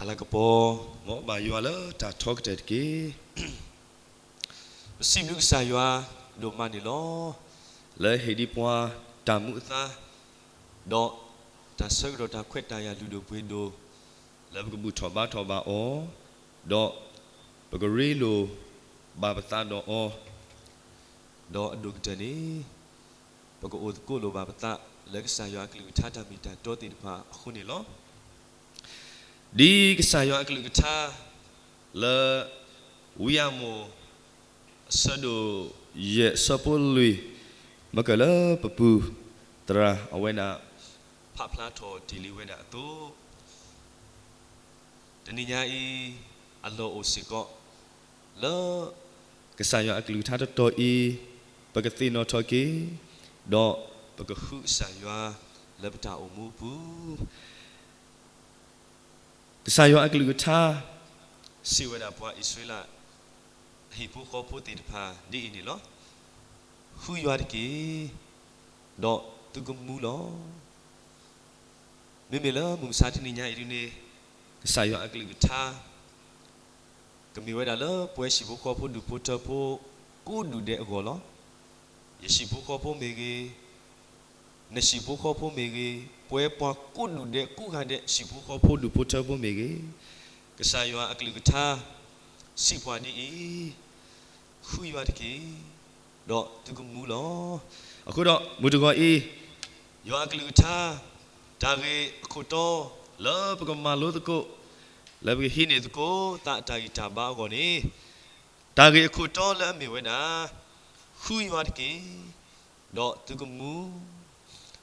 အလၤကပီၤ မ်ဘၣ်ယွၤလၢတၢ်ထီကတၢၢ်တက့ၢ်. ပစံးဘျုးကစၢ်ယွၤဒိၣ်မးန့ၣ်လီၤ. လၢဟ့ၣ်ဒံးပှၤတၢ်မူအသါ, ဒီးတၢ်ဆၢကတီၢ်တၢ်ခွဲးတၢ်ယာ်လုၢ်ဒိၣ်ပှ့ၤဒိၣ်, လၢပကဘူၣ်ထီၣ်ဘါထီၣ်ဘၣ်အီၤ, ဒီးပကရ့လိာ်ဘၣ်ပသးဒီးအီၤ, ဒီးအဒိၣ်ကတၢၢ်န့ၣ် ပကအိၣ်သကိးလိာ်ဘၣ်ပသး လၢကစၢ်ယွၤအကလုၢ်ကထါတၢ်မ့ၢ်တၢ်တီသ့ၣ်တဖၣ်အဃိန့ၣ်လီၤ. ဒ်ကစၢ်ယွၤအကလုၢ်ကထါ လၢ ဝံအၤမိၣ် အဆၢဒိၣ်ယဲၢ်အဆၢဖိလွံၢ် မ့ၢ်ကၢၢ်လၢပပူၤသရၣ်အဝဲဒၣ် ဖးဖျါထီၣ်တ့ၢ်လံဝဲဒၣ်အသိး, တနံၤညါအံၤ အလီၢ်အိၣ်စ့ၢ်ကီး လၢ ကစၢ်ယွၤအကလုၢ်ကထါတတီၤအံၤ ပကသ့ၣ်နီၣ်ထီၣ်က့ၤ, ဒီးပကဃုကစၢ်ယွၤလၢပတၢ်အိၣ်မူအပူၤ ကစၢ်ယွၤအကလုၢ်ကထါ စံးဝဲဒၣ်ပှၤအံၣ်စရ့လး အဟံၣ်ဖိဃီဖိသ့ၣ်တဖၣ်ဒ်အံၤန့ၣ်လီၤ. ဃုယွၤတက့ၢ်, ဒီးသုကမူလီၤ. မ့မ့ၢ်လၢမုၢ်မဆါတနံၤညါအံၤဒ်န့ၣ် ကစၢ်ယွၤအကလုၢ်ကထါ ကမ့ၢ်ဝဲဒၣ်လၢပဝဲဟံၣ်ဖိဃီဖိဒူၣ်ဖိထၢဖိ ကိးဒူၣ်ဒဲးအဂီၢ်လီၤ. ယဟံၣ်ဖိဃီဖိမ့ၢ်ဂ့ၤ, နဟံၣ်ဖိဃီဖိမ့ၢ်ဂ့ၤ, ပဝဲပှၤကိးဒူၣ်ဒဲးကိးဂၤဒဲးဟံၣ်ဖိဃီဖိဒူၣ်ဖိထၢဖိမ့ၢ်ဂ့ၤ, ကစၢ်ယွၤအကလုၢ်ကထါ စံးပှၤဒ်အံၤ, ဃုယွၤတက့ၢ်, ဒီးသုကမူလီၤ. အဃိဒီးမုၢ်တဂီၤအံၤ ယွၤအကလုၢ်ကထါ တၢ်ဂ့ၢ်အခိၣ်တီ လၢပကမၤလိသကိး, လၢပကဟံးန့ၢ်သကိး သးအတၢ်ဂံၢ်တၢ်ဘါအဂီၢ်န့ၣ်, တၢ်ဂ့ၢ်အခိၣ်တီလၢအမ့ၢ်ဝဲဒၣ်, ဃုယွၤတက့ၢ်, ဒီးသုကမူ,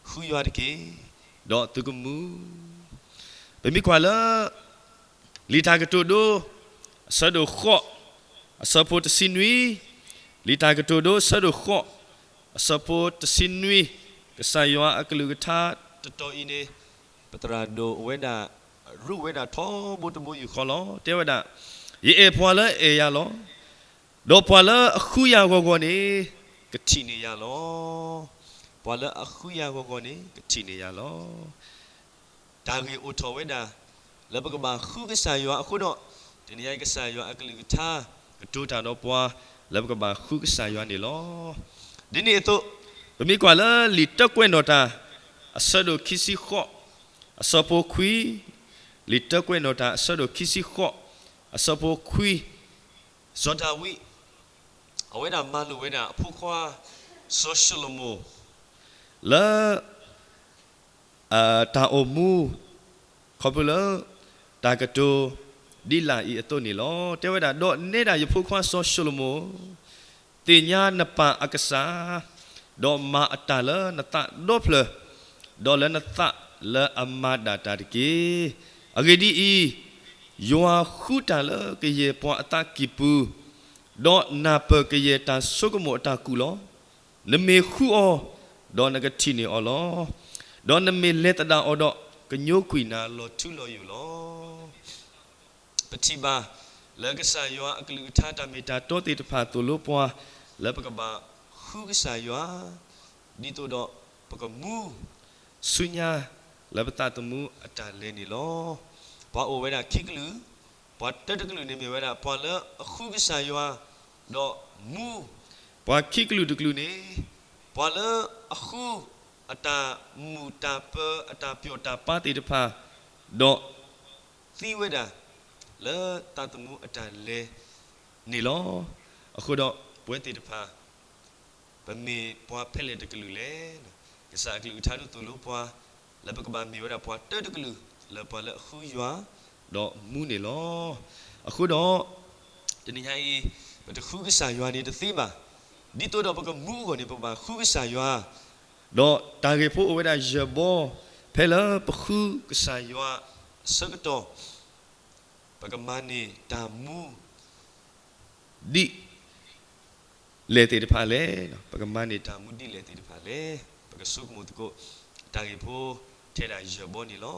ဃုယွၤတက့ၢ်, ဒီးသုကမူ. ပမ့ၢ်ကွၢ်လၢ လံာ်တၢ်ကတိၤဒိ အဆၢဒိၣ်ဃိး, အဆၢဖိတဆံနွံ, လံာ်တၢ်ကတိၤဒိ အဆၢဒိၣ်ဃိး, အဆၢဖိတဆံနွံ, ကစၢ်ယွၤအကလုၢ်ကထါတတီၤအံၤန့ၣ်, ပသရၣ်ဒိၣ်ဝဲဒၣ် ရူးဝဲဒၣ်ထီဘိတဘိယူၢ်ဃီလီၤ. တဲဝဲဒၣ်, ယအဲၣ်ပှၤလၢအအဲၣ်ယၤလီၤ. ဒီးပှၤလၢအဃုယၤဂီၢ်ဂီၢ်န့ၣ် ကထံၣ်န့ၢ်ယၤလီၤ. ပှၤလၢအဃုယၤဂီၢ်ဂီၢ်န့ၣ် ကထံၣ်န့ၢ်ယၤလီၤ. တၢ်ဂ့ၢ်အိၣ်ထီၣ်ဝဲဒၣ် လၢပကဘၣ်ဃုကစၢ်ယွၤအဃိဒီး, တနံၤညါအံၤကစၢ်ယွၤအကလုၢ်ကထါ ကတိၤတၢ်ဒီးပှၤ လၢပကဘၣ်ဃုကစၢ်ယွၤန့ၣ်လီၤ. ဒ်န့ၣ်အသိး, ပမ့ၢ်ကွၢ်လၢလံာ်တၢကွဲးနီၣ်တၢ် အဆၢဒိၣ်ခံဆံဃိး, အဆၢဖိခွံ, လံာ်တၢကွဲးနီၣ်တၢ်အဆၢဒိၣ်ခံဆံဃိး, အဆၢဖိခွံ, စီၤဒၤဝံး အဝဲဒၣ်မၤလိာ်ဝဲဒၣ်အဖိခွါ စီၤၡလိၤမိၣ် လၢ တၢ်အိၣ်မူ ခီဖျိလၢ တၢ်ကတိၤ ဒ်လာ်အံၤအသိးန့ၣ်လီၤ. တဲဝဲဒၣ်, ဒီးနဲဒၣ်ယဖိခွါစီၤၡလိၤမိၣ်, သ့ၣ်ညါနပၢ်အကစၢ်, ဒီးမၤအတၢ်လၢနသးဒီဖျၢၣ်, ဒီးလၢနသးလၢအမၤဒၣ်တၢ်တက့ၢ်. အဂ့ၢ်ဒ်အံၤ, ယွၤဃုတၢ်လၢကယဲၢ်ပှၤအသးကံၢ်ပူၤ, ဒီးနၢ်ပၢၢ်ကယဲၢ်တၢ်ဆိကမိၣ်အတၢ်ကူၣ်လီၤ. နမ့ၢ်ဃုအီၤ, ဒီးနကထံၣ်န့ၢ်အီၤလီၤ. ဒီးနမ့ၢ်လဲၤသဒၣ်အီၤဒီး, ကညိကွံာ်နၤလီၤထူလီၤယိာ်လီၤ. ပထံၣ်ဘၣ် လၢကစၢ်ယွၤအကလုၢ်ကထါတၢ်မ့ၢ်တၢ်တီသ့ၣ်တဖၣ်သိၣ်လိပှၤ လၢပကဘၣ်ဃုကစၢ်ယွၤ, ဒ်သိးဒီးပကမူ ဆူညါလၢပသးသမူအတၢ်လဲၤန့ၣ်လီၤ. ပှၤအိၣ်ဝဲဒၣ်ခံကလုာ်, ပှၤတၢတကလုာ်န့ၣ်မ့ၢ်ဝဲဒၣ် ပှၤလၢအဃုကစၢ်ယွၤ ဒီးမူ, ပှၤခံကလုာ်တကလုာ်န့ၣ် ပှၤလၢအဃုအတၢ်မုာ်တၢ်ပၢၤ အတၢ်ပျီၣ်တၢ်ပၤသ့ၣ်တဖၣ် ဒီးသံဝဲဒၣ် လၢသးသမူအတၢ်လဲၤန့ၣ်လီၤ. အဃိဒီးပဝဲသ့ၣ်တဖၣ် ပမ့ၢ်ပှၤဖဲလဲၣ်တကလုာ်လဲၣ်. ကစၢ်အကလုၢ်ကထါဒုးသိၣ်လိပှၤ လၢပကဘၣ်မ့ၢ်ဝဲဒၣ်ပှၤတၢတကလုာ် လၢပှၤလၢအဃုယွၤ ဒီးမူန့ၣ်လီၤ. အဃိဒီး တနံၤညါအံၤ ပတဃုကစၢ်ယွၤန့ၣ်တသ့ဘၣ်. ဒ်သိးဒီးပကမူအဂီၢ်န့ၣ် ပကဘၣ်ဃုကစၢ်ယွၤ, ဒီးတၢ်ဂ့ၢ်ဖိအိၣ်ဝဲဒၣ်ယဲၢ်ဘီ, ဖဲလၢပဃုကစၢ်ယွၤအဆၢကတီၢ် ပကမၤန့ၢ်တၢ်မူ ဒ်လဲၣ်သ့ၣ်တဖၣ်လဲၣ်, ပကမၤန့ၢ်တၢ်မူဒ်လဲၣ်သ့ၣ်တဖၣ်လဲၣ်, ပကဆိကမိၣ်သကိး တၢ်ဂ့ၢ်ဖိထဲဒၣ်ယဲၢ်ဘီန့ၣ်လီၤ.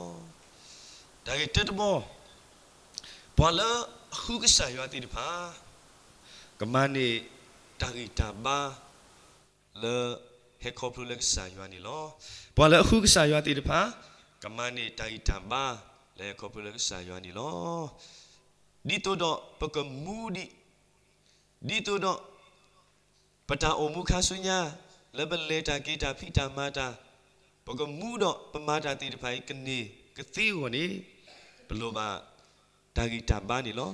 တၢ်ဂ့ၢ်တၢတဘီ, ပှၤလၢအဃုကစၢ်ယွၤသ့ၣ်တဖၣ် ကမၤန့ၢ်တၢ်ဂံၢ်တၢ်ဘါ လၢဟဲခီဖျိလၢကစၢ်ယွၤန့ၣ်လီၤ. ပှၤလၢအဃုကစၢ်ယွၤသ့ၣ်တဖၣ် ကမၤန့ၢ်တၢ်ဂံၢ်တၢ်ဘါ တၢ်လဲၤခီဖျိလၢကစၢ်ယွၤန့ၣ်လီၤ. ဒ်သိးဒီးပကမူဒံး, ဒ်သိးဒီး ပတၢ်အိၣ်မူခါဆူညါ လၢပလဲၤတၢ်က့ၤတၢ်ဖံးတၢ်မၤတၢ်, ပကမူဒီးပမၤတၢ်သ့ၣ်တဖၣ်အံၤကန့ၢ်ကသ့အဂီၢ်န့ၣ်, ပလိၣ်ဘၣ်တၢ်ဂံၢ်တၢ်ဘါန့ၣ်လီၤ.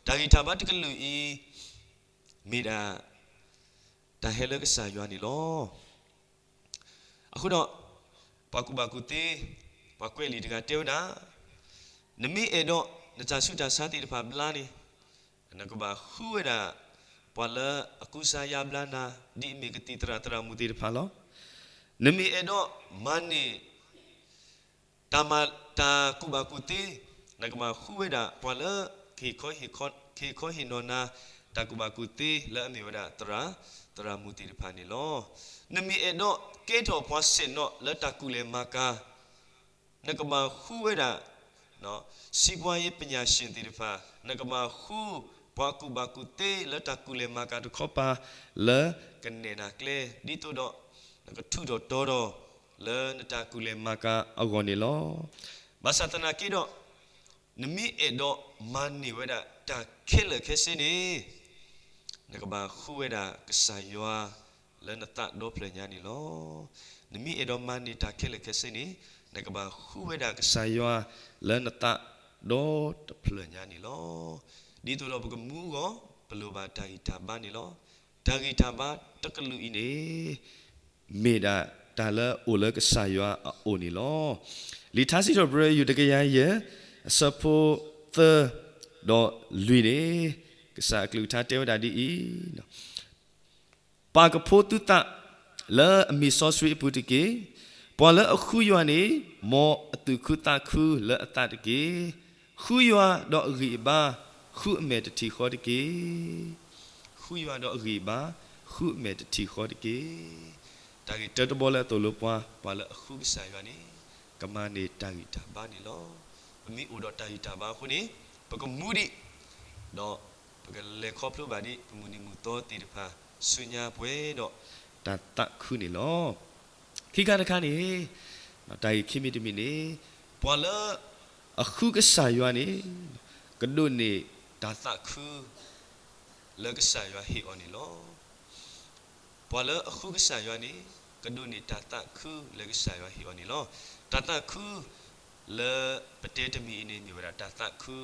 တၢ်ဂံၢ်တၢ်ဘါတကလုာ်အံၤ မ့ၢ်ဒၣ် တၢ်ဟဲလၢကစၢ်ယွၤန့ၣ်လီၤ. အဃိဒီး ပှၤကူၣ်ဘၣ်ကူၣ်သ့ ပှၤကွဲးလံာ်တဂၤတဲဝဲဒၣ်, နမ့ၢ်အဲၣ်ဒိးနတၢ်ဆူးတၢ်ဆါသ့ၣ်တဖၣ်ဘျါန့ၣ်, နကဘၣ်ဃုဝဲဒၣ် ပှၤလၢအကူစါယါဘျါနၤ ဒ်အမ့ၢ်ကသံၣ်သရၣ်သရၣ်မုၣ်သ့ၣ်တဖၣ်လီၤ. နမ့ၢ်အဲၣ်ဒိးမၤန့ၢ် တၢ်မၤ တၢ်ကူၣ်ဘၣ်ကူၣ်သ့, နကဘၣ်ဃုဝဲဒၣ်ပှၤလၢ ကဟ့ၣ်ခီဟ့ၣ်နီၢ်နၤ တၢ်ကူၣ်ဘၣ်ကူၣ်သ့လၢအမ့ၢ်ဝဲဒၣ်သရၣ် သရၣ်မုၣ်သ့ၣ်တဖၣ်န့ၣ်လီၤ. နမ့ၢ်အဲၣ်ဒိးကဲထီၣ်ပှၤဆဲးနီၣ်လၢတၢ်ကူၣ်လဲၤမၤကၤ, နကဘၣ်ဃုဝဲဒၣ် စီးပွားရေးပညာရှင်သ့ၣ်တဖၣ်, နကဘၣ်ဃုပှၤကူၣ်ဘၣ်ကူၣ်သ့လၢတၢ်ကူၣ်လဲၤမၤကၤတခီပၤ လၢကနဲၣ်နၤကျဲ ဒ်သိးဒီး နကထူးထီၣ်တီၤထီၣ် လၢနတၢ်ကူၣ်လဲၤမၤကၤအဂီၢ်န့ၣ်လီၤ. ဘၣ်ဆၣ်သနာ်က့ဒီး နမ့ၢ်အဲၣ်ဒိးမၤန့ၢ်ဝဲဒၣ်တၢ်ခဲလၢာ်ခဲဆ့န့ၣ်, နကဘၣ်ဃုဝဲဒၣ်ကစၢ်ယွၤလၢနသးဒီဖျၢၣ်ညါန့ၣ်လီၤ. နမ့ၢ်အဲၣ်ဒိးမၤန့ၢ်တၢ်ခဲလၢာ်ခဲဆ့န့ၣ်, နကဘၣ်ဃုဝဲဒၣ်ကစၢ်ယွၤလၢနသးဒီတဖျၢၣ်ညါန့ၣ်လီၤ. ဒ်သိးဒီးပကမူအဂီၢ် ပလိၣ်ဘၣ်တၢ်ဂံၢ်တၢ်ဘါန့ၣ်လီၤ. တၢ်ဂံၢ်တၢ်ဘါတကလုာ်အံၤန့ၣ် မ့ၢ်ဒၣ်တၢ်လၢအအိၣ်လၢကစၢ်ယွၤအအိၣ်န့ၣ်လီၤ. လံာ်ထါစံးထီၣ်ပတြၢၤ ယူၢ်တကယၤယဲၢ် အဆၢဖိသၢဒီးလွံၢ်န့ၣ်, ကစၢ်အကလုၢ်ကထါတဲဝဲဒၣ်ဒ်အံၤ, ပာ်ကဖိသုသးလၢအမံၤစီဆှံအပူၤတက့ၢ်. ပှၤလၢအဃုယွၤန့ၣ် မ်အသူၣ်ခုသးခုလၢအသးတက့ၢ်. ဃုယွၤဒီးအဂံၢ်အဘါ ဃုအမဲာ်တထံၣ်ဃီတက့ၢ်. ဃုယွၤဒီးအဂံၢ်အဘါ ဃုအမဲာ်တထံၣ်ဃီတက့ၢ်. တၢ်ဂ့ၢ်တၢတဘီလၢအသိၣ်လိပှၤ, ပှၤလၢအဃုကစၢ်ယွၤန့ၣ် ကမၤန့ၢ်တၢ်ဂံၢ်တၢ်ဘါန့ၣ်လီၤ. ပမ့ၢ်အိၣ်ဒီးတၢ်ဂံၢ်တၢ်ဘါအဃိန့ၣ်, ပကမူဒံး, ဒီးပကလဲၤခီဖျိဘၣ်ဒ်ပမုၢ်နံၤမုၢ်သီသ့ၣ်တဖၣ် ဆူညါပှဲၤဒီးတၢ်သးခုန့ၣ်လီၤ. ခံခါတခါန့ၣ်, တၢ်ဂ့ၢ်ခံမံၤတမံၤန့ၣ်, ပှၤလၢအဃုကစၢ်ယွၤန့ၣ် ကဒိးန့ၢ်တၢ်သးခု လၢကစၢ်ယွၤဟ့ၣ်အီၤန့ၣ်လီၤ. ပှၤလၢအဃုကစၢ်ယွၤန့ၣ် ကဒိးန့ၢ်တၢ်သးခုလၢကစၢ်ယွၤဟ့ၣ်အီၤန့ၣ်လီၤ. တၢ်သးခုလၢပတဲတမံၤအံၤန့ၣ် မ့ၢ်ဝဲဒၣ်တၢ်သးခု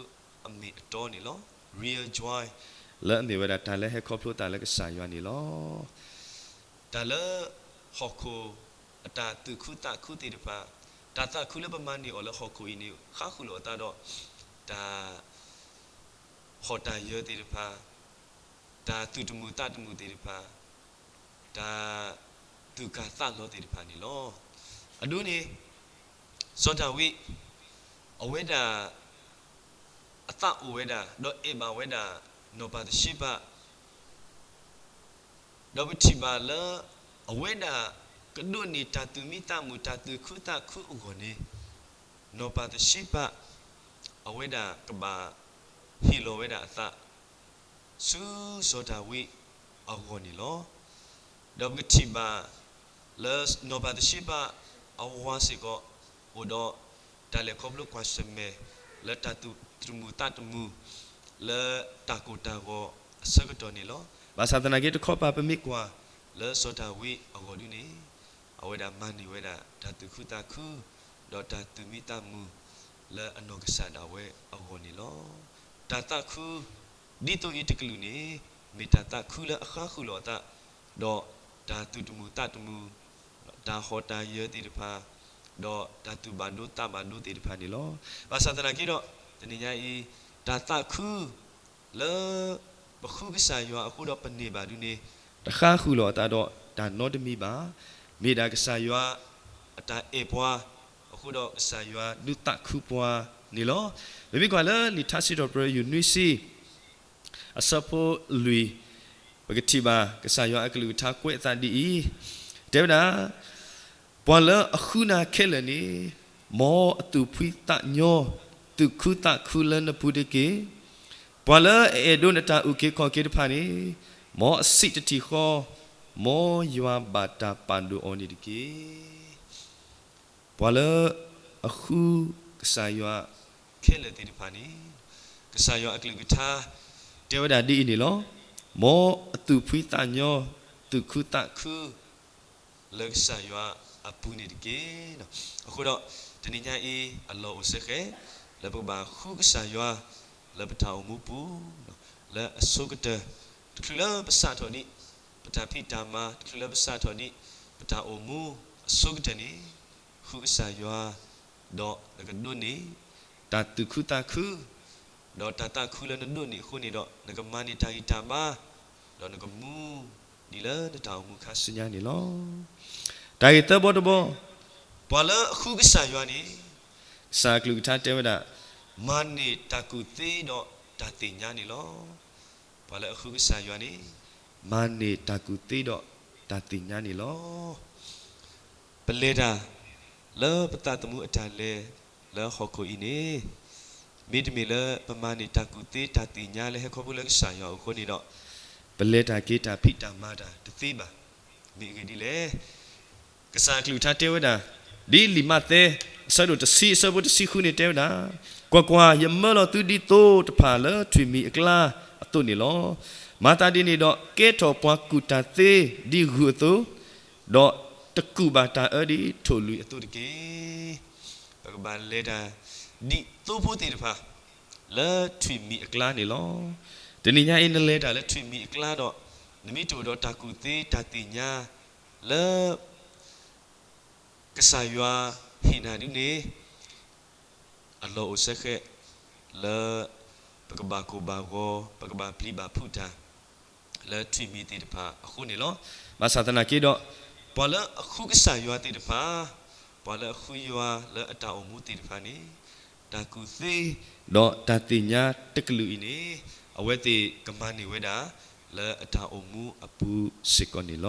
အမ့ၢ်အတီန့ၣ်လီၤ. Real joy လၢအမ့ၢ်ဝဲဒၣ်တၢ်လၢဟဲခီဖျိသးလၢကစၢ်ယွၤန့ၣ်လီၤ. တၢ်လၢဟီၣ်ခိၣ်အတၢ်သူၣ်ခုသးခုသ့ၣ်တဖၣ်, တၢ်သးခုလၢပမၤန့ၢ်အီၤလၢဟီၣ်ခိၣ်အံၤန့ၣ် ဃါဃုာ်လိာ်အသးဒီး တၢ်ဟီၣ်တၢ်ယၢၤသ့ၣ်တဖၣ်, တၢ်သူၣ်တမုာ်သးတမုာ်သ့ၣ်တဖၣ်, တၢ်သူၣ်ကၢ်သးလီၤသ့ၣ်တဖၣ်န့ၣ်လီၤ. အဒိန့ၣ် စီၤဒၤဝံး အဝဲဒၣ် အသးအိၣ်ဝဲဒၣ် ဒီးအဲၣ်ဘၣ်ဝဲဒၣ် နီၢ်ပၤသရှ့ဘၣ် ဒီးပထံၣ်ဘၣ်လၢ အဝဲဒၣ်ကဒိးန့ၢ်တၢ်သူၣ်မံသးမုာ် တၢ်သူၣ်ခုသးခုအဂီၢ်န့ၣ်, နီၢ်ပၤသရှ့ဘၣ် အဝဲဒၣ်ကဘၣ်ဟ့ၣ်လီၤဝဲဒၣ်အသး ဆူစီၤဒၤဝံးအဂီၢ်န့ၣ်လီၤ. ဒီးပကထံၣ်ဘၣ်လၢနီၢ်ပၤသရှ့ဘၣ်အဝၤစ့ၢ်ကီး အိၣ်ဒီးတၢ်လဲၤခီဖျိကွၢ်ဆၢၣ်မဲာ် လၢတၢ်သူၣ်တမုာ်သးတမုာ် လၢတၢ်ကိၢ်တၢ်ဂီၤအဆၢကတီၢ်န့ၣ်လီၤ. ဘၣ်ဆၣ်သနာ်က့တခီပၤ ပမ့ၢ်ကွၢ်လၢစီၤဒၤဝံးအဂီၢ်ဒုန့ၣ်, အဝဲဒၣ်မၤန့ၢ်ဝဲဒၣ်တၢ်သူၣ်ခုသးခု ဒီးတၢ်သူၣ်မံသးမုာ် လၢအနီၢ်ကစၢ်ဒၣ်ဝဲအဂီၢ်န့ၣ်လီၤ. တၢ်သးခု ဒ်သိးအံၤတကလုာ်န့ၣ် မ့ၢ်တၢ်သးခုလၢအဃါဃုာ်လိာ်အသး, ဒီးတၢ်သူၣ်တမုာ်သးတမုာ်, တၢ်ဟီၣ်တၢ်ယၢၤသ့ၣ်တဖၣ်, ဒီးတၢ်သူၣ်ဘၣ်ဒိသးဘၣ်ဒိသ့ၣ်တဖၣ်န့ၣ်လီၤ. ဘၣ်ဆၣ်သနာ်က့ဒီး တနံၤညါအံၤ တၢ်သးခု လၢပဃုကစၢ်ယွၤအဃိဒီးပန့ၢ်ဘၣ်ဒုန့ၣ်, တဃါဃုာ်လိာ်အသးဒီးတၢ်နီတမံၤဘၣ်. မ့ၢ်ဒၣ်ကစၢ်ယွၤအတၢ်အဲၣ်ပှၤအဃိဒီး ကစၢ်ယွၤဒုးသးခုပှၤန့ၣ်လီၤ. ပမ့ၢ်ကွၢ်လၢလံာ်ထါစံးထီၣ်ပတြၢၤ ယူၢ်နွံဆံ အဆၢဖိလွံၢ်, ပကထံၣ်ဘၣ်ကစၢ်ယွၤအကလုၢ်ကထါကွဲးအသးဒ်အံၤ, တဲဝဲဒၣ်, ပှၤလၢအဃုနၤခဲလၢာ်န့ၣ်, မ်အသူၣ်ဖှံသးညီ, သူၣ်ခုသးခုလၢနပူၤတက့ၢ်. ပှၤလၢအအဲၣ်ဒိးနတၢ်အုၣ်က့ၤခီၣ်က့ၤတဖၣ်န့ၣ်, မ်အစံးတထံၣ်ဃီ, မ်ယွၤဘၣ်တၢ်ပာ်ဒိၣ်အီၤန့ၣ်တက့ၢ်. ပှၤလၢအဃုကစၢ်ယွၤ ခဲလၢာ်သ့ၣ်တဖၣ်န့ၣ်, ကစၢ်ယွၤအကလုၢ်ကထါ တဲဝဲဒၣ်ဒ်အံၤန့ၣ်လီၤ. မ်အသူၣ်ဖှံသးညီ သူၣ်ခုသးခု လၢကစၢ်ယွၤအပူၤန့ၣ်တက့ၢ်. အဃိဒီး တနံၤညါအံၤ အလီၢ်အိၣ်စဲဃဲ လၢပကဘၣ်ဃုကစၢ်ယွၤ လၢပတၢ်အိၣ်မူပူၤ, လၢအဆိကတၢၢ် တချုးလၢပစးထီၣ်ဒံး ပတၢ်ဖံးတၢ်မၤ တချုးလၢပစးထီၣ်ဒံး ပတၢ်အိၣ်မူအဆိကတၢၢ်န့ၣ်, ဃုကစၢ်ယွၤ ဒီးနကဒိးန့ၢ် တၢ်သူၣ်ခုသးခု, ဒီးတၢ်သးခုလၢနဒိးန့ၢ်အဃိန့ၣ်ဒီး နကမၤန့ၢ်တၢ်ဂံၢ်တၢ်ဘါ, ဒီးနကမူဒံးလၢနတၢ်အိၣ်မူခါဆူညါန့ၣ်လီၤ. တၢ်ဂ့ၢ်သၢဘီတဘီ, ပှၤလၢအဃုကစၢ်ယွၤန့ၣ်, ကစၢ်အကလုၢ်ကထါတဲဝဲဒၣ်, မၤန့ၢ်တၢ်ကူၣ်သ့ဒီးတၢ်သ့ၣ်ညါန့ၣ်လီၤ. ပှၤလၢအဃုကစၢ်ယွၤန့ၣ်, မၤန့ၢ်တၢ်ကူၣ်သ့ဒီးတၢ်သ့ၣ်ညါန့ၣ်လီၤ. ပလဲၤတၢ် လၢပသးသမူအတၢ်လဲၤ လၢဟီၣ်ခိၣ်အံၤန့ၣ်, မ့တမ့ၢ်လၢပမၤန့ၢ်တၢ်ကူၣ်သ့တၢ်သ့ၣ်ညါလၢဟဲခီဖျိလၢကစၢ်ယွၤအဃိန့ၣ်ဒီး, ပလဲၤတၢ်က့ၤတၢ်ဖံးတၢ်မၤတၢ်တသ့ဘၣ်. မ့ၢ်အဂ့ၢ်ဒ်လဲၣ်. ကစၢ်အကလုၢ်ကထါတဲဝဲဒၣ်, ဒ်လံာ်မးသဲ အဆၢဒိၣ်တဆံ အဆၢဖိတဆံဃုန့ၣ်တဲဝဲဒၣ်, ကွၢ်ကွၢ်, ယမၢလီၤသုဒ်သိတဖၣ်လၢထွံၣ်မံၤအကျါအသိးန့ၣ်လီၤ. မၤသးဒ်န့ၣ်ဒီး ကဲထီၣ်ပှၤကူၣ်တၢ်သ့ဒ်ဂုၢ်အသိး, ဒီးတကူၣ်ဘၣ်တၢ်အၢဒ်ထိၣ်လွံၢ်အသိးတက့ၢ်. ပကဘၣ်လဲၤတၢ် ဒ်သိဖိသ့ၣ်တဖၣ် လၢထွံၣ်မံၤအကျါန့ၣ်လီၤ. တနံၤညါအံၤ နလဲၤတၢ်လၢထွံၣ်မံၤအကျါဒီး, နမ့ၢ်တအိၣ်ဒီးတၢ်ကူၣ်သ့တၢ်သ့ၣ်ညါ လၢ ကစၢ်ယွၤဟ့ၣ်နၤဒ်န့ၣ်, အလီၢ်အိၣ်စဲဃဲး လၢ ပကဘၣ်ကိၢ်ဘၣ်ဂီၤ ပကဘၣ်ပျံၤဘၣ်ဖုးတၢ် လၢထွံၣ်မံၤသ့ၣ်တဖၣ်အဃိန့ၣ်လီၤ. ဘၣ်ဆၣ်သနာ်က့ဒီး, ပှၤလၢအဃုကစၢ်ယွၤသ့ၣ်တဖၣ်, ပှၤလၢအဃုယွၤလၢအတၢ်အိၣ်မူသ့ၣ်တဖၣ်န့ၣ်, တၢ်ကူၣ်သ့ ဒီးတၢ်သ့ၣ်ညါတကလုာ်အံၤန့ၣ်, အဝဲသ့ၣ်ကမၤန့ၢ်ဝဲဒၣ် လၢအတၢ်အိၣ်မူအပူၤစ့ၢ်ကီးန့ၣ်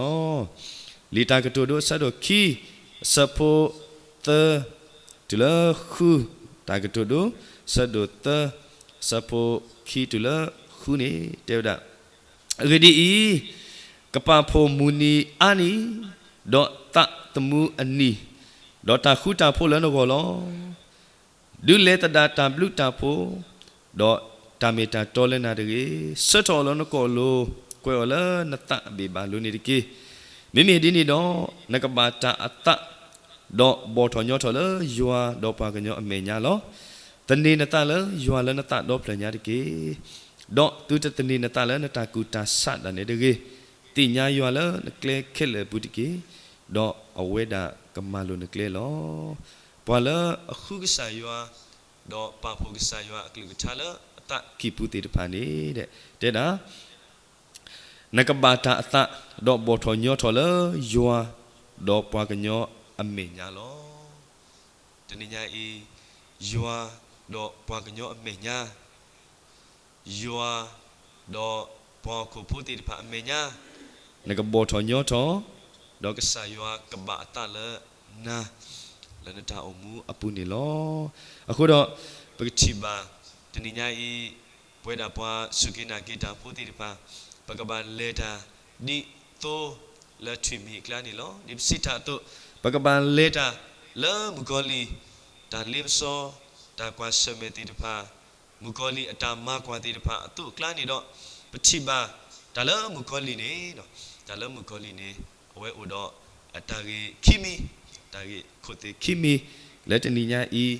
လီၤ. လံာ်တၢ်ကတိၤဒိ အဆၢဒိၣ်ခံ အဆၢဖိသၢ တုၤလၢဃု, တၢ်ကတိၤဒိ အဆၢဒိၣ်သၢ အဆၢဖိခံတုၤလၢဃုန့ၣ် တဲဝဲဒၣ်, အဂ့ၢ်ဒ်အံၤ, ကပာ်ဖှိၣ်မုၢ်နံၤအါနံၤ, ဒီးသးသမူအနံၤ, ဒီးတၢ်ဃူတၢ်ဖိးလၢနဂီၢ်လီၤ. ဒုးလဲၤသဒၣ်တၢ်ဘျုးတၢ်ဖှိၣ်, ဒီးတၢ်မ့ၢ်တၢ်တီလၢနၤတဂ့ၤ. ဆၢထီၣ်အီၤလၢနကိာ်လိၤ, ကွဲးအီၤလၢနသးအဘ့ၣ်ဘၣ်လိၤန့ၣ်တက့ၢ်. မ့မ့ၢ်ဒ်န့ၣ်ဒီး, နကဘၣ်တၢ်အသး, ဒီးဘီၣ်ထီၣ်ညီထီၣ်လၢယွၤဒီးပှၤကညီအမဲာ်ညါလီၤ. သန့ၤနသးလၢယွၤလၢနသးဒီဖျၢၣ်ညါတက့ၢ်. ဒီးသုတသန့ၤနသးလၢနတၢ်ကူၣ်တၢ်ဆးဒၣ်နဲတဂ့ၤ. သ့ၣ်ညါယွၤလၢနကျဲခဲလၢာ်အပူၤတက့ၢ်. ဒီးအဝဲဒၣ်ကမၤလိၤနကျဲလီၤ. ပှၤလၢအဃုကစၢ်ယွၤ, ဒီးပာ်ဖှိၣ်ကစၢ်ယွၤအကလုၢ်ကထါလၢအသးကံၢ်ပူၤသ့ၣ်တဖၣ်န့ၣ်, တဲဒၣ်, နကဘၣ်တၢ်အသး, ဒီးဘီၣ်ထီၣ်ညီထီၣ်လၢယွၤ, ဒီးပှၤကညီအမဲာ်ညါလီၤ. တနံၤညါအံၤ, ယွၤ, ဒီးပှၤကညီအမဲာ်ညါ ယွၤ, ဒီးပှၤဟီၣ်ခိၣ်ဖိသ့ၣ်တဖၣ်အမဲာ်ညါ, နကဘီၣ်ထီၣ်ညီထီၣ်, ဒီးကစၢ်ယွၤကဘၣ်အသးလၢနၤ, လၢနတၢ်အိၣ်မူအပူၤန့ၣ်လီၤ. အဃိဒီး, ပကထံၣ်ဘၣ်, တနံၤညါအံၤ, ပဝဲဒၣ်ပှၤစူၢ်က့ၤနာ်က့ၤတၢ်ဖိသ့ၣ်တဖၣ်, ပကဘၣ်လဲၤတၢ်ဒ်သိလၢထွံၣ်မံၤအကျါန့ၣ်လီၤ. ဒ်ပစံးတၢ်အသိး, ပကဘၣ်လဲၤတၢ်လၢမုၣ်ကီၤလံၢ်, တၢ်လ့ပစီ, တၢ်ကွၢ်ဆၢၣ်မဲာ်သ့ၣ်တဖၣ်, မုၣ်ကီၤလံၢ်အတၢ်မၤကွၢ်သ့ၣ်တဖၣ်အသိးအကျါန့ၣ်ဒီး, ပထံၣ်ဘၣ်တၢ်လၢမုၣ်ကီၤလံၢ်န့ၣ်, တၢ်လၢမုၣ်ကီၤလံၢ်န့ၣ်, အဝဲအိၣ်ဒီးအတၢ်ဂ့ၢ်ခံမံၤ, တၢ်ဂ့ၢ်ခိၣ်သ့ၣ်ခံမံၤ, လၢတနံၤညါအံၤ,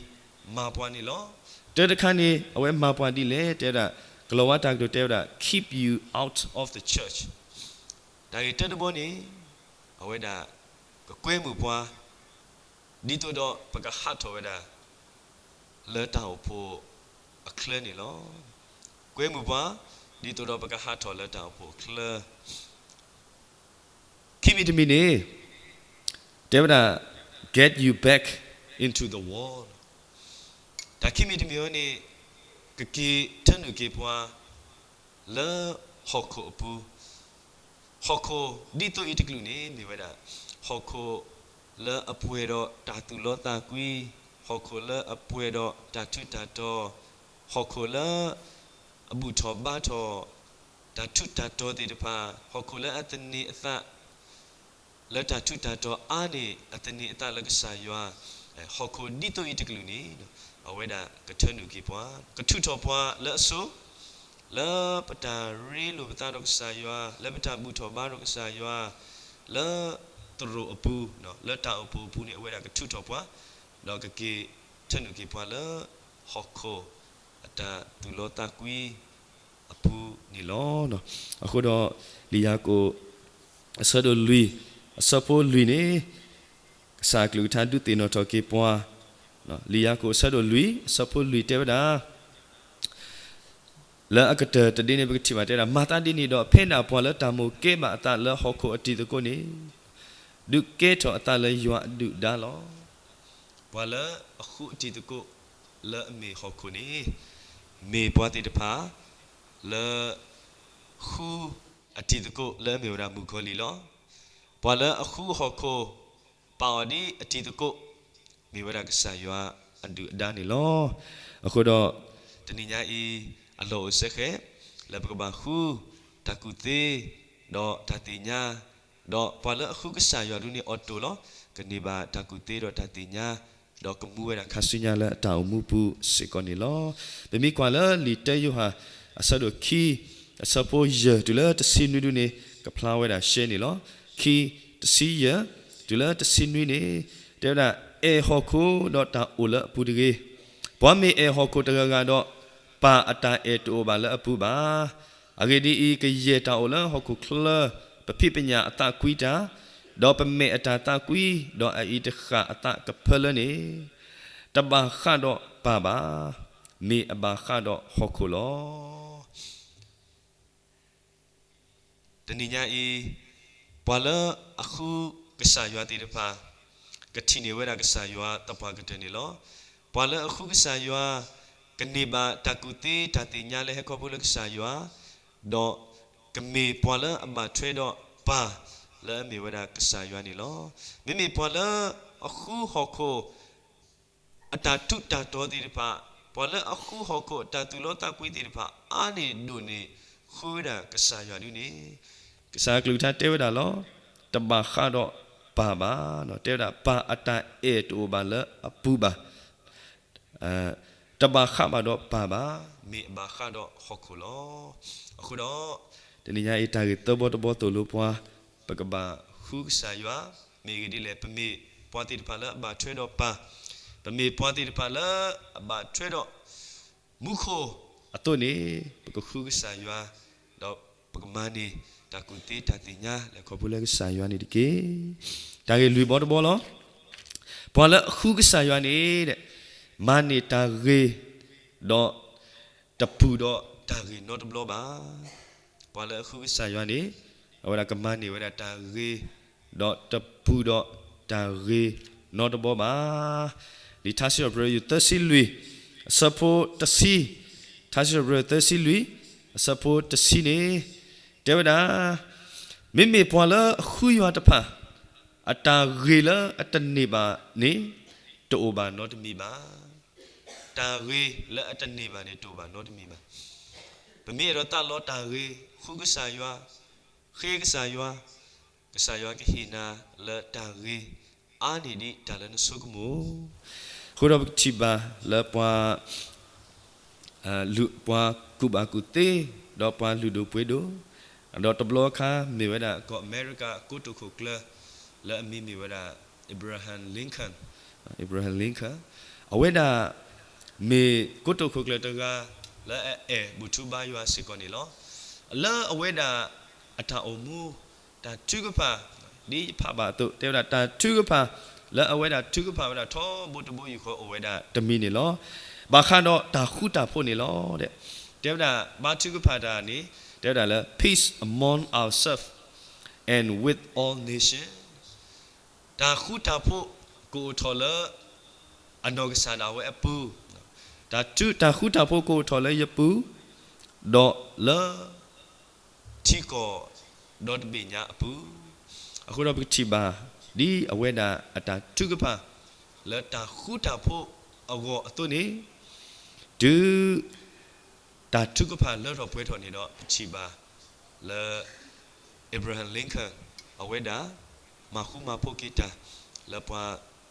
မၤပှၤန့ၣ်လီၤ. တၢ်တခါန့ၣ် အဝဲမၤပှၤဒ်လဲၣ် တဲဝဲဒၣ်, ကလီၤဝါတၢ်ကတိၤတဲဝဲဒၣ် keep you out of the church. တၢ်ဂ့ၢ်တၢ်တဘီန့ၣ်, အဝဲဒၣ်ကကွဲမုာ်ပှၤ, ဒ်သိးဒီးပကဟးထီၣ်ဝဲဒၣ် လၢတၢ်အိၣ်ဖှိၣ်အချၢန့ၣ်လီၤ. ကွဲမုာ်ပှၤ, ဒ်သိးဒီးပကဟးထီၣ်လၢတၢ်အိၣ်ဖှိၣ်အချၢ ခံမံၤတမံၤန့ၣ်, တဲဝဲဒၣ်, get you back into the world. တၢ်ခံမံၤတမံၤဝဲန့ၣ်, ကက့ၤထၢနုာ်က့ၤပှၤ လၢဟီၣ်ခိၣ်အပူၤ, ဟီၣ်ခိၣ်ဒ်သိးအံၤတကလုာ်န့ၣ် မ့ၢ်ဝဲဒၣ်, ဟီၣ်ခိၣ်လၢအပှဲၤဒီးတၢ်သူၣ်လီသးကွံ, ဟီၣ်ခိၣ်လၢအပှဲၤဒီးတၢ်ထူးတၢ်တီၤ, ဟီၣ်ခိၣ်လၢ အဘူၣ်ထီၣ်ဘါထီၣ် တၢ်ထူးတၢ်တီၤသ့ၣ်တဖၣ်, ဟီၣ်ခိၣ်လၢအသန့ၤအသး လၢတၢ်ထူးတၢ်တီၤအါန့ၢ် အသန့ၤအသးလၢကစၢ်ယွၤ, ဟီၣ်ခိၣ်ဒ်သိးအံၤတကလုာ်န့ၣ်, အဝဲဒၣ်ကထၢနုာ်က့ၤပှၤ, ကထုးထီၣ်ပှၤလၢအဆိ, လၢပတၢ်ရ့လိာ်ပသးဒီးကစၢ်ယွၤ, လၢပတၢ်ဘူၣ်ထီၣ်ဘါဒီးကစၢ်ယွၤ, လၢသရိာ်အပူၤ, လၢတၢ်အိၣ်ဖှိၣ်အပူၤန့ၣ် အဝဲဒၣ်ကထုးထီၣ်ပှၤ, ဒီးကက့ၤထၢနုာ်က့ၤပှၤလၢ ဟီၣ်ခိၣ်အတၢ်သူၣ်လီသးကွံ အပူၤန့ၣ်လီၤ. အဃိဒီး လံာ်ယၤကိာ် အဆၢဒိၣ်လွံၢ် အဆၢဖိလွံၢ်န့ၣ် ကစၢ်အကလုၢ်ကထါဒုးသ့ၣ်နီၣ်ထီၣ်က့ၤပှၤ, လံာ်ယၤကိာ်အဆၢဒိၣ်လွံၢ် အဆၢဖိလွံၢ်တဲဝဲဒၣ် လၢအကတၢၢ်တဒ့န့ၣ် ပကထံၣ်ဘၣ်တဲဝဲဒၣ်, မၤသးဒ်န့ၣ်ဒီး ဖဲဒၣ်ပှၤလၢတၢ်မိၣ်ကဲဘၣ်အသးလၢဟီၣ်ခိၣ်အတံၤသကိးန့ၣ် ဒုးကဲထီၣ်အသးလၢယွၤအဒုၣ်အဒါလီၤ. ပှၤလၢအဃုအတံၤသကိးလၢအမ့ၢ်ဟီၣ်ခိၣ်န့ၣ် မ့ၢ်ပှၤသ့ၣ်တဖၣ်လၢ ဃုအတံၤသကိးလၢအမ့ၢ်ဝဲဒၣ်မုၣ်ကီၤလံၢ်လီၤ. ပှၤလၢအဃုဟီၣ်ခိၣ် ပာ်အီၤဒ်အတံၤသကိး မ့ၢ်ဝဲဒၣ်ကစၢ်ယွၤအဒုၣ်အဒါန့ၣ်လီၤ. အဃိဒီး တနံၤညါအံၤ အလီၢ်အိၣ်စ့ၢ်ကီး လၢပကဘၣ်ဃုတၢ်ကူၣ်သ့ ဒီးတၢ်သ့ၣ်ညါ, ဒီးပှၤလၢအဃုကစၢ်ယွၤဒုန့ၣ်အီၤတိၢ်လီၤ. ကန့ၢ်ဘၣ်တၢ်ကူၣ်သ့ဒီးတၢ်သ့ၣ်ညါ, ဒီးကမူဝဲဒၣ်ခါဆူညါလၢအတၢ်အိၣ်မူပူၤစ့ၢ်ကီးန့ၣ်လီၤ. ပမ့ၢ်ကွၢ်လၢလံာ်တၢယိၤဟၣ် အဆၢဒိၣ်ခံ အဆၢဖိယဲၢ်တုၤလၢတဆံနွံဒုန့ၣ် ကဖျါဝဲဒၣ်ရှဲန့ၣ်လီၤ. ခံ တဆံယဲၢ် တုၤလၢတဆံနွံန့ၣ် တဲဝဲဒၣ်, အဲၣ်ဟီၣ်ခိၣ်ဒီးတၢ်အိၣ်လၢအပူၤတဂ့ၤ. ပှၤမ့ၢ်အဲၣ်ဟီၣ်ခိၣ်တဂၤဂၤဒီး ပၢ်အတၢ်အဲၣ်တအိၣ်ဘၣ်လၢအပူၤဘၣ်. အဂ့ၢ်ဒ်အံၤ, ကယဲၢ်တၢ်အိၣ်လၢဟီၣ်ခိၣ်ချၢ ပဖံးပညၣ်အသးကွံတၢ်, ဒီးပမဲာ်အတၢ်သးကွံ, ဒီးအအံၤတဃၣ်အသးကဖၢလၢန့ၣ်, တဘၣ်ဃးဒီးပၢ်ဘၣ်, မ့ၢ်အဘၣ်ဃးဒီးဟီၣ်ခိၣ်လီၤ. တနံၤညါအံၤ, ပှၤလၢအဃုကစၢ်ယွၤသ့ၣ်တဖၣ် ကထံၣ်န့ၢ်ဝဲဒၣ်ကစၢ်ယွၤသပှၢ်ကတၢၢ်န့ၣ်လီၤ. ပှၤလၢအဃုကစၢ်ယွၤ ကန့ၢ်ဘၣ်တၢ်ကူၣ်သ့တၢ်သ့ၣ်ညါလၢဟဲခီဖျိလၢကစၢ်ယွၤ, ဒီးကမ့ၢ်ပှၤလၢအဘၣ်ထွဲဒီးပၢ်လၢအမ့ၢ်ဝဲဒၣ်ကစၢ်ယွၤန့ၣ်လီၤ. မ့မ့ၢ်ပှၤလၢအဃုဟီၣ်ခိၣ် အတၢ်ထူးတၢ်တီၤသ့ၣ်တဖၣ်, ပှၤလၢအဃုဟီၣ်ခိၣ်အတၢ်သူၣ်လီသးကွံသ့ၣ်တဖၣ် အါန့ၢ်ဒိၣ်န့ၢ် ဃုဝဲဒၣ်ကစၢ်ယွၤဒုန့ၣ်, ကစၢ်အကလုၢ်ကထါတဲဝဲဒၣ်လီၤ. တဘၣ်ဃးဒီးပၢ်ဘၣ်, တဲဝဲဒၣ်ပၢ်အတၢ်အဲၣ်တအိၣ်ဘၣ်လၢအပူၤဘၣ်. တဘၣ်ဃးဘၣ်ဒီးပၢ်ဘၣ်, မ့ၢ်အဘၣ်ဃးဒီးဟီၣ်ခိၣ်လီၤ. အဃိဒီး တနံၤညါအံၤတၢ်ဂ့ၢ်သၢဘီတဘီသိၣ်လိပှၤ, ပကဘၣ်ဃုကစၢ်ယွၤ, မ့ၢ်ဂ့ၢ်ဒ်လဲၣ်, ပမ့ၢ်ပှၤသ့ၣ်တဖၣ်လၢအဘၣ်ထွဲဒီးပၢ်, ပမ့ၢ်ပှၤသ့ၣ်တဖၣ်လၢအဘၣ်ထွဲဒီး မူခိၣ်အသိးန့ၣ်, ပကဃုကစၢ်ယွၤ, ဒီးပကမၤန့ၢ်တၢ်ကူၣ်သ့တၢ်သ့ၣ်ညါလၢခီဖျိလၢကစၢ်ယွၤန့ၣ်တက့ၢ်. တၢ်ဂ့ၢ်လွံၢ်ဘီတဘီလီၤ. ပှၤလၢအဃုကစၢ်ယွၤန့ၣ်, မၤန့ၢ်တၢ်ဂ့ၤ, ဒီးတပူၤဒီးတၢ်ဂ့ၤနီတဘျီဘၣ်. ပှၤလၢအဃုကစၢ်ယွၤန့ၣ်, အဝဲဒၣ်ကမၤန့ၢ်ဝဲဒၣ်တၢ်ဂ့ၤ, ဒီးတပူၤဒီးတၢ်ဂ့ၤနီတဘျီဘၣ်. လံာ်ထါစံးထီၣ်ပတြၢၤ ယူၢ်သၢဆံလွံၢ် အဆၢဖိတဆံ, ထါစံးထီၣ်ပတြၢၤ သၢဆံလွံၢ် အဆၢဖိတဆံန့ၣ်, တဲဝဲဒၣ်, မ့မ့ၢ်ပှၤလၢအဃုယွၤတဖၣ်, အတၢ်ဂ့ၤလၢအတန့ၢ်ဘၣ်န့ၣ်, တအိၣ်ဘၣ်နီတမံၤဘၣ်. တၢ်ဂ့ၤလၢအတန့ၢ်ဘၣ်န့ၣ် တအိၣ်ဘၣ်နီတမံၤဘၣ်. ပမ့ၢ်အဲၣ်ဒိးသးလီတၢ်ဂ့ၤ, ဃုကစၢ်ယွၤ, ဃ့ကစၢ်ယွၤ, ကစၢ်ယွၤကဟ့ၣ်နၤလၢတၢ်ဂ့ၤ, အါန့ၢ်ဒံးတၢ်လၢနဆိကမိၣ်. အဃိဒီးပကထံၣ်ဘၣ်လၢပှၤ ပှၤကူၣ်ဘၣ်ကူၣ်သ့, ဒီးပှၤလုၢ်ဒိၣ်ပှ့ၤဒိၣ်, ဒီးတဘျီအခါမ့ၢ်ဝဲဒၣ်ကီၢ်အမဲရကၤကိတိာ်ခိၣ်ကျၢၢ် လၢအမံၤမ့ၢ်ဝဲဒၣ် Abraham Lincoln, Abraham Lincoln, အဝဲဒၣ် မ့ၢ်ကိတိာ်ခိၣ်ကျၢၢ်တဂၤ လၢအအဲၣ်ဘူၣ်ထူဘါယွၤစ့ၢ်ကီးန့ၣ်လီၤ. လၢအဝဲဒၣ်အတၢ်အိၣ်မူ တၢ်ထုကဖၣ် ဒ်ယဖးဘၣ်အသိး, တဲဝဲဒၣ်တၢ်ထုကဖၣ် လၢအဝဲဒၣ်ထုကဖၣ်ဝဲဒၣ်ထီဘိတဘိယူၢ်ဃီအိၣ်ဝဲဒၣ်တမံၤန့ၣ်လီၤ. ဘၣ်ဃးဒီးတၢ်ဃူတၢ်ဖိးန့ၣ်လီၤ. တဲဝဲဒၣ်ဘါထုကဖၣ်တၢ်န့ၣ် တဲဝဲဒၣ်လၢ peace among ourselves and with all nations, တၢ်ဃူတၢ်ဖိးကအိၣ်ထီၣ်လၢ အနီၢ်ကစၢ်ဒၣ်ဝဲအပူၤ, တၢ်ဃူတၢ်ဖိးကအိၣ်ထီၣ်လၢယပူၤ, ဒီးလၢ ထံကီၢ်ဒီတဘ့ၣ်ညါအပူၤ, အဃိဒီးပကထံၣ်ဘၣ် ဒ်အဝဲဒၣ်အတၢ်ထုကဖၣ် လၢတၢ်ဃူတၢ်ဖိးအဂီၢ်အသိးန့ၣ်, တုၤ တၢ်ထုကဖၣ်လၢထီၣ်ပှဲၤထီၣ်န့ၣ်ဒီး ပထံၣ်ဘၣ်လၢ Abraham Lincoln အဝဲဒၣ် မၤဃူမၤဖိးက့ၤတၢ် လၢပှၤ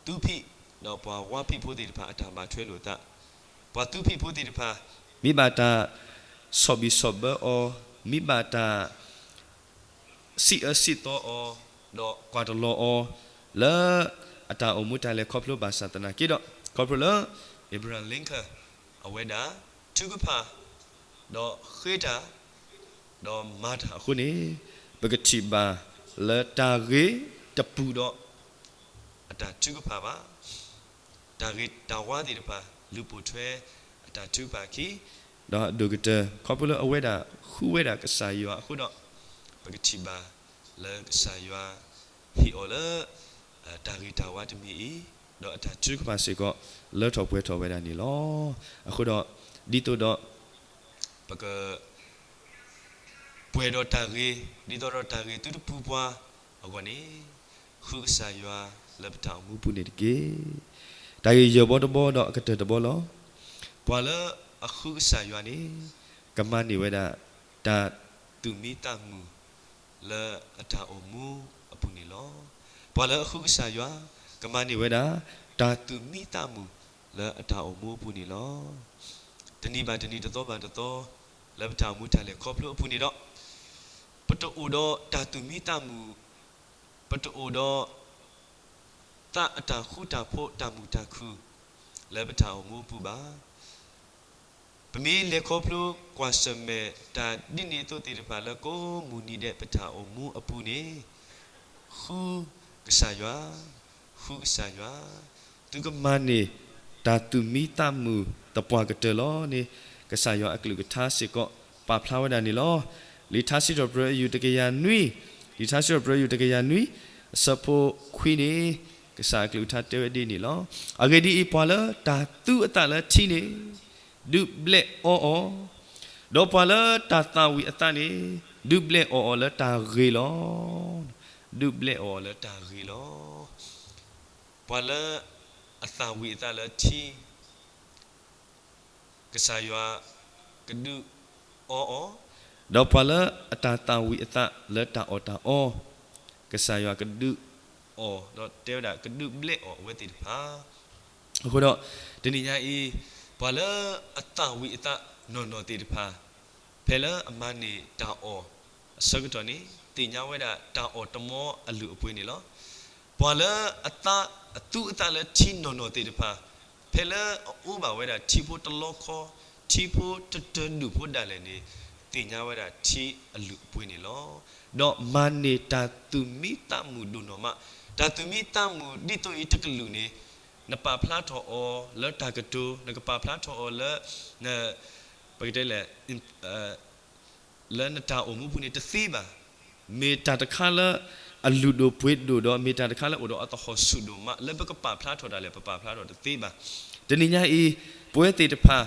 သူဖံး ဒီးပှၤဝါဖံးဖိသ့ၣ်တဖၣ်အတၢ်ဘၣ်ထွဲလိာ်သး ပှၤသူဖံးဖိသ့ၣ်တဖၣ် မ့ၢ်ဘၣ်တၢ်ဆီၣ်ဘံၣ်ဆီၣ်ဘၢအီၤ, မ့ၢ်ဘၣ်တၢ် စံးအၢစံးသီအီၤ, ဒီးကွၢ်တလီၤအီၤ လၢအတၢ်အိၣ်မူတၢ်လဲၤခီဖျိဘၣ်ဆၣ်သနာ်က့ဒီး, ခီဖျိလၢ Abraham Lincoln အဝဲဒၣ် ထုကဖၣ် ဒီးဃ့တၢ် ဒီးမၤတၢ်အဃိန့ၣ်, ပကထံၣ်ဘၣ်လၢတၢ်ဂ့ၤတပူၤဒီး အတၢ်ထုကဖၣ်ဘၣ်. တၢ်ဂ့ၤတၢ်ဝါသ့ၣ်တဖၣ် လူၤပိာ်ထွဲအတၢ်ထုကဖၣ်အခံ, ဒီးအဒိၣ်ကတၢၢ် ခီဖျိလၢအဝဲဒၣ်ဃုဝဲဒၣ်ကစၢ်ယွၤအဃိဒီး, ပကထံၣ်ဘၣ်လၢကစၢ်ယွၤဟ့ၣ်အီၤလၢ တၢ်ဂ့ၤတၢ်ဝါတမံၤအံၤ, ဒီးအတၢ်ထုကဖၣ်စ့ၢ်ကီး လၢထီၣ်ပှဲၤထီၣ်ဝဲဒၣ်န့ၣ်လီၤ. အဃိဒီး ဒ်သိးဒီး ပက ပှဲၤဒီးတၢ်ဂ့ၤ, ဒ်သိးဒီးတၢ်ဂ့ၤသုတပူၤပှၤအဂီၢ်န့ၣ်, ဃုကစၢ်ယွၤလၢပတၢ်အိၣ်မူပူၤန့ၣ်တက့ၢ်. တၢ်ဂ့ၢ်ယဲၢ်ဘီတဘီဒီးအကတၢၢ်တဘီလီၤ. ပှၤလၢအဃုကစၢ်ယွၤန့ၣ် ကမၤန့ၢ်ဝဲဒၣ် တၢ်သူၣ်မံသးမုာ် လၢအတၢ်အိၣ်မူအပူၤန့ၣ်လီၤ. ပှၤလၢအဃုကစၢ်ယွၤ ကမၤန့ၢ်ဝဲဒၣ် တၢ်သူၣ်မံသးမုာ်လၢအတၢ်အိၣ်မူအပူၤန့ၣ်လီၤ. တနံၤဘၣ်တနံၤ တသီဘၣ်တသီ လၢပတၢ်အိၣ်မူတၢ်လဲၤခီဖျိအပူၤန့ၣ်ဒီး, ပတအိၣ်ဒီးတၢ်သူၣ်မံသးမုာ်, ပတအိၣ်ဒီး သးအတၢ်ဃူတၢ်ဖိးတၢ်မုာ်တၢ်ခုၣ် လၢပတၢ်အိၣ်မူအပူၤဘၣ်. ပမ့ၢ်လဲၤခီဖျိကွၢ်ဆၢၣ်မဲာ်တၢ်ဒ်န့ၣ်အသိးသ့ၣ်တဖၣ်လၢကိးမုၢ်နံၤဒဲးပတၢ်အိၣ်မူအပူၤန့ၣ်, ဃုကစၢ်ယွၤ, ဃုကစၢ်ယွၤ, သုကမၤန့ၢ်တၢ်သူၣ်မံသးမုာ်သပှၢ်ကတၢၢ်လီၤန့ၣ်, ကစၢ်ယွၤအကလုၢ်ကထါစ့ၢ်ကီးပာ်ဖျါဝဲဒၣ်န့ၣ်လီၤ. လံာ်ထါစံးထီၣ်ပတြၢၤအယုၢ်တကယၤနွံ, လံာ်ထါစံးထီၣ်ပတြၢၤအယုၢ်တကယၤနွံ, အဆၢဖိခွံန့ၣ်, ကစၢ်အကလုၢ်ကထါတဲဝဲဒ်န့ၣ်လီၤ. အဂ့ၢ်ဒ်အံၤ, ပှၤလၢတၢ်သူအသးလၢထံန့ၣ် ဒုးဘျဲးအီအီၤ, ဒီးပှၤလၢတၢ်သၣ်ဝံၤအသးန့ၣ် ဒုးဘျဲးအီၣ်အီၤလၢတၢ်ဂ့ၤလီၤ. ဒုးဘျဲးအီၣ်အီၤလၢတၢ်ဂ့ၤလီၤ. ပှၤလၢအသၣ်ဝံၤအသးလၢထံ ကစၢ်ယွၤကဒုးအီအီၤ, ဒီးပှၤလၢအတၢ်သၣ်ဝံၤအသးလၢတၢ်အီၣ်တၢ်အီ, ကစၢ်ယွၤကဒုးအီၣ်, ဒီးတဲဝဲဒၣ်ကဒုးဘျဲးအီၣ်အဝဲသ့ၣ်တဖၣ်. အဃိဒီး တနံၤညါအံၤ, ပှၤလၢအသၣ်ဝံၤအသးနီၢ်နီၢ်သ့ၣ်တဖၣ်, ဖဲလၢအမၤန့ၢ်တၢ်အီၣ်အဆၢကတီၢ်န့ၣ် သ့ၣ်ညါဝဲဒၣ်တၢ်အီၣ်တမီအလုၢ်အပှ့ၤန့ၣ်လီၤ. ပှၤလၢအသး, အသူအသးလၢထံနီၢ်နီၢ်သ့ၣ်တဖၣ်, ဖဲလၢအအိၣ်ဘၣ်ဝဲဒၣ်ထံဖိတလီခီ, ထံဖိတတၢၢ်ဒူၣ်ဖိဒၣ်လဲာ်န့ၣ်, သ့ၣ်ညါဝဲဒၣ်ထံအလုၢ်အပှ့ၤန့ၣ်လီၤ. ဒီးမၤန့ၢ်တၢ်သူၣ်မံသးမုာ်ဒိၣ်နီၢ်မး, တၢ်သူၣ်မံသးမုာ်ဒ်သိးအံၤတကလုာ်န့ၣ်, နပာ်ဖျါထီၣ်အီၤလၢတၢ်ကတိၤ, နကပာ်ဖျါထီၣ်အီၤလၢ ပကတဲလဲၣ် လၢနတၢ်အိၣ်မူပူၤန့ၣ်တသ့ဘၣ်. မ့ၢ်တၢ်တခါလၢအလုၢ်ဒိၣ်ပှ့ၤဒိၣ်ဒီး မ့ၢ်တၢ်တခါလၢအိၣ်ဒီးအသဟီၣ်ဆူၣ်ဒိၣ်မး လၢပကပာ်ဖျါထီၣ်ဒၣ်လဲာ် ပပာ်ဖျါထီၣ်တသ့ဘၣ်. တနံၤညါအံၤ, ပဝဲသ့ၣ်တဖၣ်,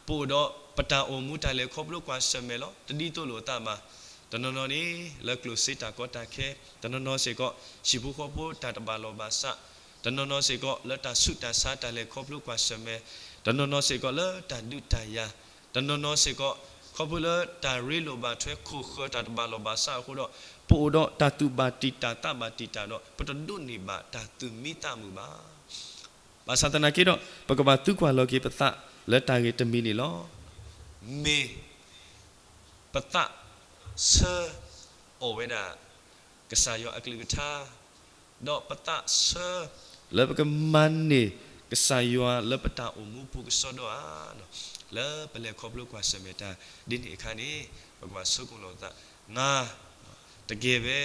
ပအိၣ်ဒီးပတၢ်အိၣ်မူတၢ်လဲၤခီဖျိကွၢ်ဆၢၣ်မဲာ်လီၤ. တဒ်သိးလိာ်အသးဘၣ်. တနီၤနီၤန့ၣ် လၢကျိၣ်စ့တၢ်ကီတၢ်ခဲ, တနီၤနီၤစ့ၢ်ကီး ဟံၣ်ဖိဃီဖိတၢ်တဘၣ်လီၢ်ဘၣ်စး, တနီၤနီၤစ့ၢ်ကီး လၢတၢ်ဆူးတၢ်ဆါတၢ်လဲၤခီဖျိကွၢ်ဆၢၣ်မဲာ်, တနီၤနီၤစ့ၢ်ကီး လၢတၢ်ဒုးတၢ်ယၤ, တနီၤနီၤစ့ၢ်ကီး ခီဖျိလၢတၢ်ရ့လိာ်ဘၣ်ထွဲခိၣ်ဃၢၤတၢ်တဘၣ်လီၢ်ဘၣ်စးအဃိဒီး, ပအိၣ်ဒီးတၢ်သူၣ်ဘၣ်တံာ်တာ်သးဘၣ်တံာ်တာ်ဒီး ပတဒိးန့ၢ်ဘၣ်တၢ်သူၣ်မံသးမုာ်ဘၣ်. ဘၣ်ဆၣ်သနာ်က့ဒီး ပကဘၣ်သံကွၢ်လီၤက့ၤပသးလၢတၢ်ဂ့ၢ်တမံၤန့ၣ်လီၤ. မ့ၢ် ပသးဆၢအီၣ်ဝဲဒၣ် ကစၢ်ယွၤအကလုၢ်ကထါ, ဒီးပသးဆၢ လၢပကမၤန့ၢ်ကစၢ်ယွၤလၢပတၢ်အိၣ်မူပူၤကစီဒီဧါ. လၢပလဲၤခီဖျိကွၢ်ဆၢၣ်မဲာ်တၢ်ဒ်န့ၣ်အခါန့ၣ်, ပကဘၣ်ဆိကမိၣ်လီၤပသး, ငါ တကယ်ပဲ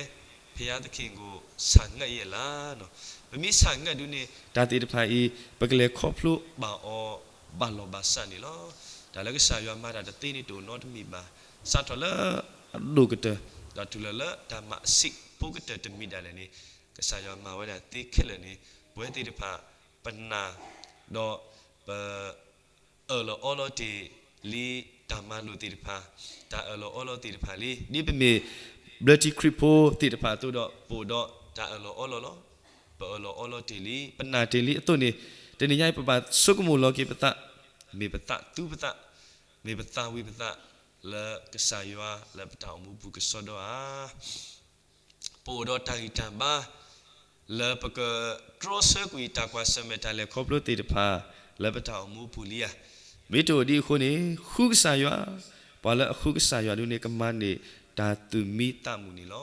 ဘုရားသခင်ကို ဆာငတ်ရဲ့လား. ပမ့ၢ်ဆာငတ်ဒုန့ၣ် တၢ်သ့ၣ်တဖၣ်အံၤ ပကလဲၤခီဖျိဘၣ်အီၤဘၣ်လီၢ်ဘၣ်စးန့ၣ်လီၤ. တၢ်လၢကစၢ်ယွၤမၤတၢ်တသ့န့ၣ် တအိၣ်နီတမံၤဘၣ်. စးထီၣ်လၢအဒိၣ်ကတၢၢ် ဒီးတုၤလီၤလၢတၢ်မၤအဆံးဖိကတၢၢ်တမံၤဒၣ်လဲာ်န့ၣ်, ကစၢ်ယွၤမၤဝဲဒၣ်သ့ခဲလၢာ်န့ၣ်, ပဝဲသ့ၣ်တဖၣ် ပနာ် ဒီးပ အၢၣ်လီၤအီလီၤတ့ၢ်လံတၢ်မၤလိာ်သ့ၣ်တဖၣ်, တၢ်အၢၣ်လီၤအီလီၤသ့ၣ်တဖၣ်လံ. ဒ်ပမ့ၢ်ဘျၢထံခရံာ်ဖိသ့ၣ်တဖၣ်အသိးဒီး ပအိၣ်ဒီးတၢ်အၢၣ်လီၤအီလီၤလီၤ. ပအၢၣ်လီၤအီလီၤတ့ၢ်လံ, ပနာ်တ့ၢ်လံအသိးန့ၣ်, တနံၤညါအံၤ ပဘၣ်ဆိကမိၣ်လီၤက့ၤပသး, မ့ၢ်ပသးသူပသး, မ့ၢ်ပသးဝံၤပသး လၢကစၢ်ယွၤလၢပတၢ်အိၣ်မူပူၤကစီဒီဧါ. ပအိၣ်ဒီးတၢ်ဂံၢ်တၢ်ဘါ လၢပကတြီဆၢကွံာ်တၢ်ကွၢ်ဆၢၣ်မဲာ်တၢ်လဲၤခီဖျိသ့ၣ်တဖၣ် လၢပတၢ်အိၣ်မူပူၤလံဧါ. မ့ၢ်တအိၣ်ဒ်အဃိန့ၣ် ဃုကစၢ်ယွၤ, ပှၤလၢအဃုကစၢ်ယွၤဒ်န့ၣ် ကမၤန့ၢ်တၢ်သူၣ်မံသးမုာ်န့ၣ်လီၤ.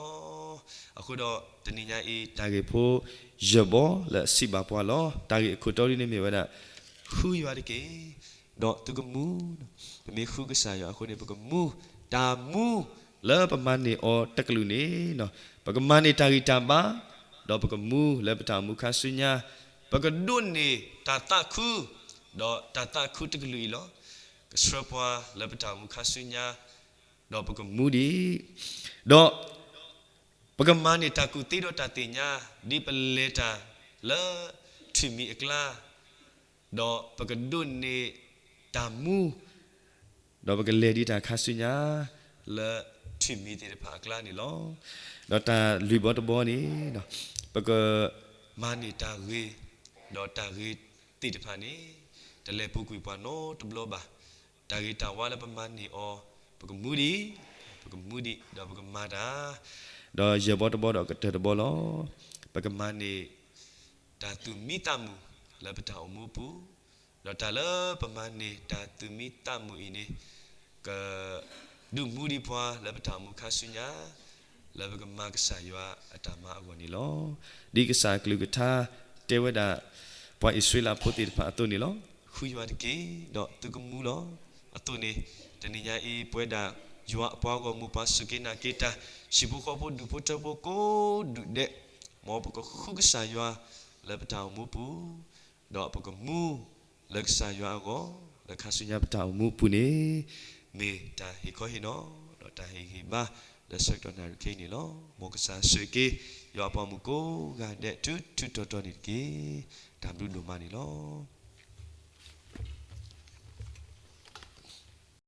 အဃိဒီးတနံၤညါအံၤ တၢ်ဂ့ၢ်ဖိယဲၢ်ဘီလၢအစံးဘၣ်ပှၤလီၤ. တၢ်ဂ့ၢ်အခိၣ်တီဒ်န့ၣ်မ့ၢ်ဝဲဒၣ် ဃုယွၤတက့ၢ်, ဒီးသုကမူ, ပမ့ၢ်ဃုကစၢ်ယွၤအဃိန့ၣ် ပကမူ, တၢ်မူလၢပမၤန့ၢ်အီၤတကလုာ်န့ၣ် ပကမၤန့ၢ်တၢ်ဂံၢ်တၢ်ဘါ, ဒီးပကမူလၢပတၢ်အိၣ်မူခါဆူညါ, ပကဒိးန့ၢ်တၢ်သးခု, ဒီးတၢ်သးခုတကလုာ်အံၤလီၤ. ကဆှၢပှၤလၢပတၢ်အိၣ်မူခါဆူညါ, ဒီးပကမူဒံး, ဒီး ပကမၤန့ၢ်တၢ်ကူၣ်သ့ဒီးတၢ်သ့ၣ်ညါ ဒ်ပလဲၤတၢ်လၢထွံၣ်မံၤအကျါ, ဒီးပကဒိးန့ၢ်တၢ်မူ, ဒီးပကလဲၤဒံးတၢ်ခါဆူညါ လၢထွံၣ်မံၤသ့ၣ်တဖၣ်အကျါန့ၣ်လီၤ. ဒီးတၢ်လွံၢ်ဘီတဘီန့ၣ်, ပကမၤန့ၢ်တၢ်ဂ့ၤ, ဒီးတၢ်ဂ့ၤသ့ၣ်တဖၣ်န့ၣ် တလဲၤပူၤကွံာ်ပှၤနီတဘျီဘၣ်. တၢ်ဂ့ၤတၢ်ဝါလၢပမၤန့ၢ်အီၤ, ပကမူဒံး, ပကမူဒံး, ဒီးပကမၤတၢ်, ဒီးယဲၢ်ဘီတဘီဒီးကတၢၢ်တဘီလီၤ. ပကမၤန့ၢ် တၢ်သူၣ်မံသးမုာ်လၢပတၢ်အိၣ်မူအပူၤ, ဒီးတၢ်လၢပမၤန့ၢ်တၢ်သူၣ်မံသးမုာ်အံၤန့ၣ် ကဒုးမူဒံးပှၤလၢပတၢ်အိၣ်မူခါဆူညါ လၢပကမၤကစၢ်ယွၤအတၢ်မၤအဂီၢ်န့ၣ်လီၤ. ဒ်ကစၢ်အကလုၢ်ကထါတဲဝဲဒၣ် ပှၤအံၣ်စရ့လးဖိသ့ၣ်တဖၣ်အသိးန့ၣ်လီၤ. ဃုယွၤတက့ၢ်, ဒီးသုကမူလီၤ. အသိးန့ၣ် တနံၤညါအံၤ ပဝဲဒၣ်ယွၤအပှၤဂီၢ်မုၢ် ပှၤစူၢ်က့ၤနာ်က့ၤတၢ် ဟံၣ်ဖိဃီဖိ ဒူၣ်ဖိထၢဖိကိးဒူၣ်ဒဲး, မ်ပကဃုကစၢ်ယွၤလၢပတၢ်အိၣ်မူပူၤ, ဒီးပကမူလၢကစၢ်ယွၤအဂီၢ် လၢခါဆူညါပတၢ်အိၣ်မူအပူၤန့ၣ် မ့ၢ်တၢ်ဟ့ၣ်ခီဟ့ၣ်နီၤ ဒီးတၢ်ဟ့ၣ်ဂံၢ်ဘါလၢဆၢကတီၢ်နၣ်ရံၣ်ခဲအံၤန့ၣ်လီၤ. မ်ကစၢ်ဆိၣ်ဂ့ၤက့ၤ ယွၤအပှၤမုၣ်ကိးဂၤဒဲး တုၤတုၤတီၤတီၤန့ၣ်တက့ၢ်. တၢ်ဘျုးဒိၣ်မးန့ၣ်လီၤ.